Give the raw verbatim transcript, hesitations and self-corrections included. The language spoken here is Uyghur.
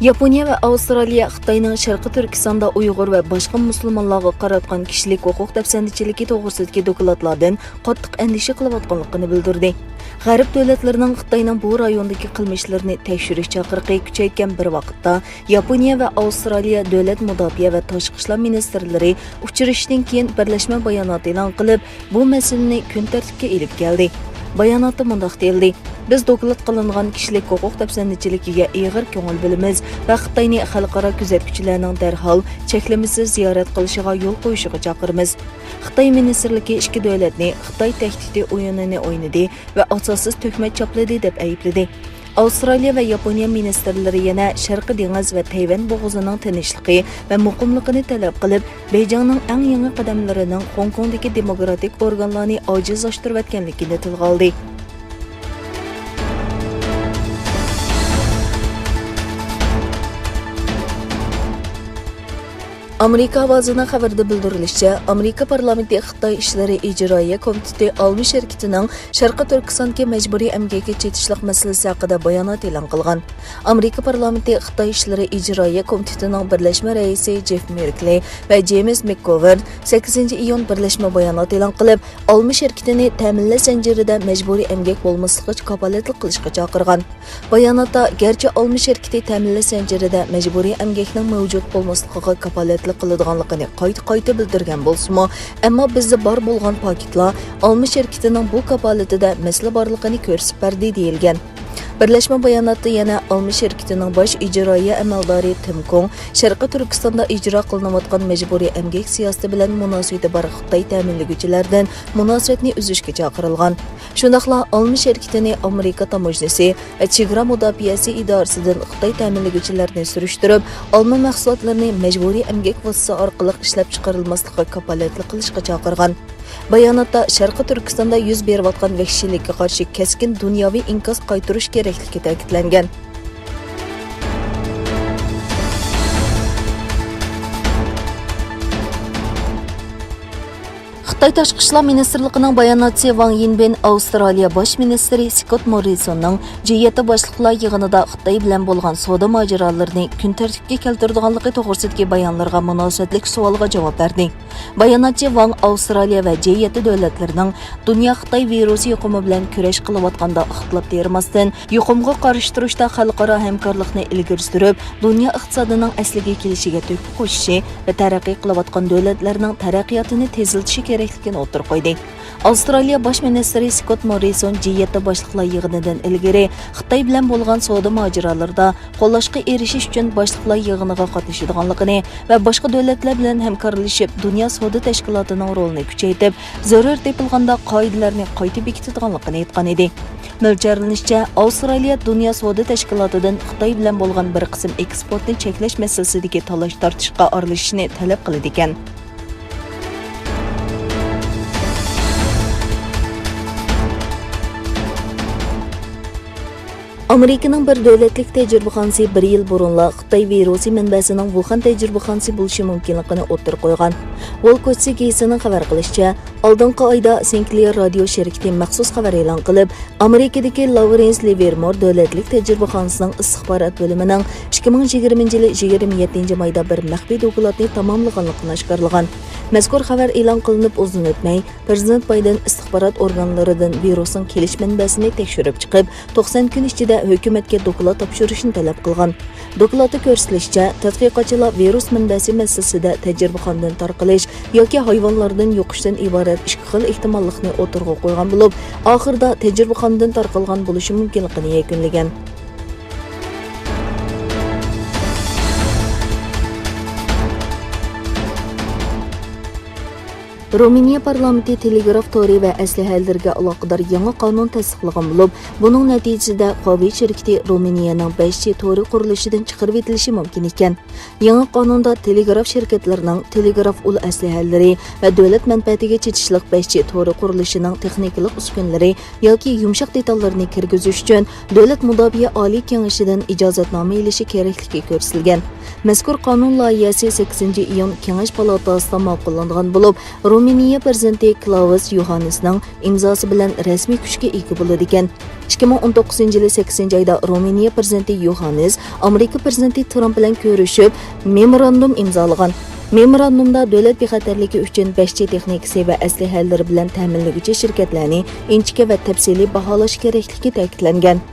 ياپونىيە ۋە ئاۋسترالىيە خىتاينىڭ شەرقىي تۈركىستاندا ئۇيغۇر ۋە باشقا مۇسۇلمانلارغا قاراتقان كىشىلىك ھوقۇق دەپسەندىچىلىكى توغرىسىدىكى دوكلاتلاردىن قاتتىق ئەندىشە قىلىۋاتقانلىقىنى بىلدۈردى. غەرب دۆلەتلىرىنىڭ خىتاينىڭ بۇ رايوندىكى قىلمىشلىرىنى تەكشۈرۈش چاقىرىقى كۈچەيتكەن بىر ۋاقىتتا، ياپونىيە ۋە ئاۋسترالىيە دۆلەت مۇداپىئە ۋە تاشقى ئىشلار مىنىستىرلىرى ئۇچرىشىشتىن كېيىن بىرلەشمە بايانات ئېلان قىلىپ، بۇ مەسىلىنى كۈن تەرتىپكە ئېلىپ كەلدى. باياناتتا مۇنداق دېيىلدى: «بىز دوكلات قىلىنغان كىشىلىك ھوقۇق دەپسەندىچىلىكىگە ئېغىر كۆڭۈل بۆلىمىز ۋە خىتاينى خەلقئارا كۆزەتكۈچىلەرنىڭ دەرھال چەكلىمىسىز زىيارەت قىلىشىغا يول قويۇشىغا چاقىرىمىز.» خىتاي مىنىستىرلىكى ئىككى دۆلەتنى خىتاي تەھدىتى ئويۇنىنى ئوينىدى ۋە ئاساسسىز تۆھمەت چاپلىدى دەپ ئەيىبلىدى. ئاۋسترالىيە ۋە ياپونىيە مىنىستىرلىرى يەنە شەرقىي دېڭىز ۋە تەيۋەن بوغۇزىنىڭ تىنچلىقى ۋە مۇقىملىقىنى تەلەپ قىلىپ، بېيجىڭنىڭ ئەڭ يېڭى قەدەملىرىنىڭ خوڭكوڭدىكى دېموكراتىك ئورگانلارنى ئاجىزلاشتۇرۇۋەتكەنلىكىنى تىلغا ئالدى. ئامېرىكا ئاۋازىنىڭ خەۋىرىدە بىلدۈرۈلۈشىچە، ئامېرىكا پارلامېنتى خىتاي ئىشلىرى ئىجرائىيە كومىتېتى ئالما شىركىتىنىڭ شەرقىي تۈركىستاندىكى مەجبۇرىي ئەمگەككە چېتىشلىق مەسىلىسى ھەققىدە بايانات ئېلان قىلغان. ئامېرىكا پارلامېنتى خىتاي ئىشلىرى ئىجرائىيە كومىتېتىنىڭ بىرلەشمە رەئىسى جېف مېركلى ۋە جېيمىس مېكگوۋېرن سەككىزىنچى ئىيۇن بىرلەشمە بايانات ئېلان قىلىپ، ئالما شىركىتىنى تەمىنلەش زەنجىرىدە مەجبۇرىي ئەمگەك بولماسلىقىغا كاپالەتلىك قىلىشقا چاقىرغان. باياناتتا، گەرچە ئالما شىركىتى تەمىنلەش زەنجىرىدە مەجبۇرىي ئەمگەكنىڭ مەۋجۇت بولماسلىقىغا كاپالەتلىك قىلىدىغانلىقىنى قايتا-قايتا بىلدۈرگەن بولسىمۇ، ئەمما بىزدە بار بولغان پاكىتلار ئالما شىركىتىنىڭ بۇ كاپالىتىدە مەسىلە بارلىقىنى كۆرسىتىپ بەردى، دېيىلگەن. بىرلەشمە باياناتتا يەنە ئالما شىركىتىنىڭ باش ئىجرائىيە ئەمەلدارى تىم كۇڭ شەرقىي تۈركىستاندا ئىجرا قىلىنىۋاتقان مەجبۇرىي ئەمگەك سىياسىتى بىلەن مۇناسىۋىتى بار خىتاي تەمىنلىگۈچىلەردىن مۇناسىۋەتنى ئۈزۈشكە چاقىرىلغان. شۇنداقلا ئالما شىركىتىنى ئامېرىكا تاموژنىسى ۋە چېگرا مۇداپىئەسى ئىدارىسىدىن خىتاي تەمىنلىگۈچىلەرنى سۈرۈشتۈرۈپ، ئالما مەھسۇلاتلىرىنى مەجبۇرىي ئەمگەك ۋاسىتىسى ئارقىلىق ئىشلەپچىقىرىلماسلىقىغا كاپالەتلىك قىلىشقا چاقىرغان. باياناتتا شەرقىي تۈركىستاندا يۈز بېرىۋاتقان ۋەھشىيلىككە قارشى كەسكىن دۇنياۋى ئىنكاس قايتۇرۇش كېرەكلىكى تەكىتلەنگەن. خىتاي تاشقى ئىشلار مىنىستىرلىقىنىڭ باياناتچىسى ۋاڭ يىنبىن ئاۋسترالىيە باش مىنىستىرى سكوت موررىسوننىڭ جى يەتتە باشلىقلار يىغىنىدا خىتاي بىلەن بولغان سودا ماجىرالىرىنى كۈن تەرتىپكە كەلتۈرىدىغانلىقى توغرىسىدىكى بايانلىرىغا مۇناسىۋەتلىك سوئالغا جاۋاب بەردى. باياناتچى ۋاڭ ئاۋسترالىيە ۋە جى يەتتە دۆلەتلىرىنىڭ دۇنيا خىتاي ۋىرۇسى يۇقۇمى بىلەن كۈرەش قىلىۋاتقاندا ئىختىلاپ تېرىماستىن، يۇقۇمغا قارشى تۇرۇشتا خەلقئارا ھەمكارلىقنى ئىلگىرى سۈرۈپ، دۇنيا ئىقتىسادىنىڭ ئەسلىگە كېلىشىگە تۆھپە قوشۇشى ۋە تەرەققىي قىلىۋاتقان دۆلەتلەرنىڭ تەرەققىياتىنى تېزلىتىشى كېرەكلىكىنى ئوتتۇرىغا قويدى. ئاۋسترالىيە باش مىنىستىرى سكوت موررىسون جى يەتتە باشلىقلار يىغىنىدىن ئىلگىرى خىتاي بىلەن بولغان سودا ماجىرالىرىدا قوللاشقا ئېرىشىش ئۈچۈن باشلىقلار يىغىنىغا قاتنىشىدىغانلىقىنى ۋە باشقا دۆلەتلەر بىلەن ھەمكارلىشىپ، دۇنيا سودا تەشكىلاتىنىڭ رولىنى كۈچەيتىپ، زۆرۈر تېپىلغاندا قائىدىلەرنى قايتا بېكىتىدىغانلىقىنى ئېيتقان ئىدى. مۆلچەرلىنىشىچە، ئاۋسترالىيە دۇنيا سودا تەشكىلاتىدىن خىتاي بىلەن بولغان بىر قىسىم ئېكسپورتنى چەكلەش مەسىلىسىدىكى تالاش-تارتىشقا ئارىلىشىشنى تەلەپ قىلىدىكەن. ئامېرىكىنىڭ بىر دۆلەتلىك تەجرىبىخانىسى بىر يىل بۇرۇنلا خىتاي ۋىرۇسى مەنبەسىنىڭ ۋۇخەن تەجرىبىخانىسى بولۇشى مۇمكىنلىقىنى ئوتتۇرىغا قويغان. ۋول كوچسى گېزىتىنىڭ خەۋەر قىلىشىچە، ئالدىنقى ئايدا سىنكلېر رادىيو شىركىتى مەخسۇس خەۋەر ئېلان قىلىپ، ئامېرىكىدىكى لاۋرېنس لىۋېرمور دۆلەتلىك تەجرىبىخانىسىنىڭ ئىستىخبارات بۆلۈمىنىڭ ئىككى مىڭ يىگىرمىنچى يىلى يىگىرمە يەتتىنچى مايدا بىر مەخپىي دوكلاتنى تاماملىغانلىقىنى ئاشكارىلىغان. مەزكۇر خەۋەر ئېلان قىلىنىپ ئۇزۇن ئۆتمەي، پىرېزىدېنت بايدېن ئىستىخبارات ئورگانلىرىدىن ۋىرۇسنىڭ كېلىش مەنبەسىنى تەكشۈرۈپ چىقىپ، توقسان كۈن ئىچىدە ھۆكۈمەتكە دوكلات تاپشۇرۇشنى تەلەپ قىلغان. دوكلاتتا كۆرسىتىلىشىچە، تەتقىقاتچىلار ۋىرۇس مەنبەسى مەسىلىسىدە تەجرىبىخانىدىن تارقىلىش ياكى ھايۋانلاردىن يۇقۇشتىن ئىبارەت ئىككى خىل ئېھتىماللىقنى ئوتتۇرىغا قويغان بولۇپ، ئاخىرىدا تەجرىبىخانىدىن تارقالغان بولۇشى مۇمكىنلىقىنى يەكۈنلىگەن. رومىنىيە پارلامېنتى تېلېگراف تورى ۋە ئەسلىھەلىرىگە ئالاقىدار يېڭى قانۇن تەستىقلىغان بولۇپ، بۇنىڭ نەتىجىسىدە خۇاۋېي شىركىتى رومىنىيەنىڭ بەش جى تورى قۇرۇلۇشىدىن چىقىرىۋېتىلىشى مۇمكىن ئىكەن. يېڭى قانۇندا تېلېگراف شىركەتلىرىنىڭ تېلېگراف ئۇل ئەسلىھەلىرى ۋە دۆلەت مەنپەئەتىگە چېتىشلىق بەش جى تورى قۇرۇلۇشىنىڭ تېخنىكىلىق ئۈسكۈنىلىرى ياكى يۇمشاق دېتاللىرىنى كىرگۈزۈش ئۈچۈن دۆلەت مۇداپىئە ئالىي كېڭىشىدىن ئىجازەتنامە ئېلىشى كېرەكلىكى كۆرسىتىلگەن. مەزكۇر قانۇن لايىھەسى سەككىزىنچى ئىيۇن كېڭەش پالاتاسىدا ماقۇللانغان بولۇپ، رومىنىيە رومىنىيە پىرېزىدېنتى كلاۋس يوھاننېسنىڭ ئىمزاسى بىلەن رەسمىي كۈچكە ئىگە بولىدىكەن. ئىككى مىڭ ئون توققۇزىنچى يىلى سەككىزىنچى ئايدا رومىنىيە پىرېزىدېنتى يوھاننېس ئامېرىكا پىرېزىدېنتى ترامپ بىلەن كۆرۈشۈپ، مېموراندۇم ئىمزالىغان. مېموراندۇمدا دۆلەت بىخەتەرلىكى ئۈچۈن بەش جى تېخنىكىسى ۋە ئەسلىھەلىرى بىلەن تەمىنلىگۈچى شىركەتلەرنى ئىنچىكە ۋە تەپسىلىي باھالاش كېرەكلىكى تەكىتلەنگەن.